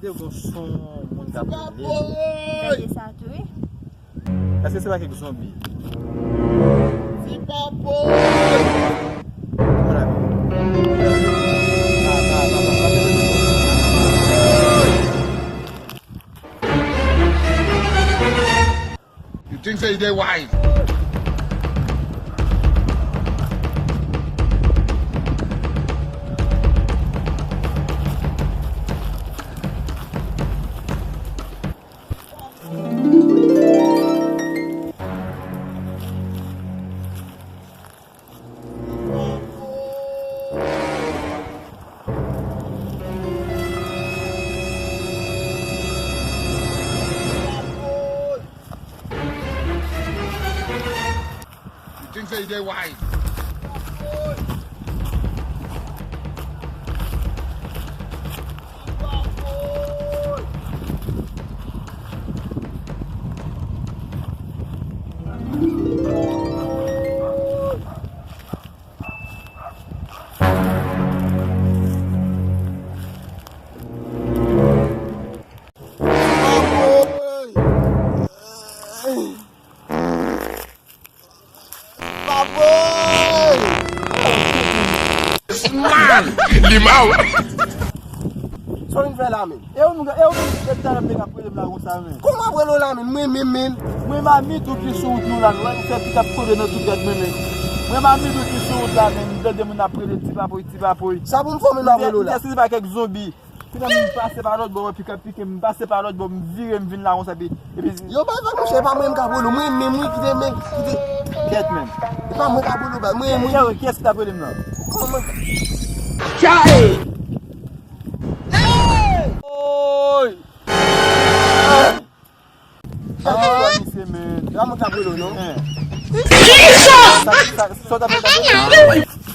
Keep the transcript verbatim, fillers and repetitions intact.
Te gon son moun k ap rele. Tande sa tou, wi. Èske se pa kèk zonbi? Ti Papoy! Mwen la. You think say you dey wise? You think say you dey wise? Li ma w. Sa w vin fè la menm? E ou menm, e ou menm, depi talè m te ka prele m la konsa menm. Kòman prele w la menm? Mwen menm menm. Mwen mamit ou ki sou wout nou la, nou wè nou fè pick up kole nan tout gad mwen menm. Mwen mamit ou ki sou wout la menm, m tande moun ap prele ti papoy, ti papoy. Sa pou m fè w menm ap prele w la? M tande se pa kèk zonbi. Finalman, m pase pa lòt bò, wè, pick up pike, m pase pa lòt bò, m vire, m vin la konsa, epi, epi. Yo, bay vag, monchè, e pa mwen menm k ap rele w, mwen menm, wi, ki te men, ki te. Kèt menm. E pa mwen k ap rele w, bay, mwen menm, wi. Kiyès ki t ap rele m nan? Kòman? Chay! Oy! Sa ki fè misye, men? E pa mwen k ap rele w, non. Sa, sa, sa w t ap fè, t ap rele m?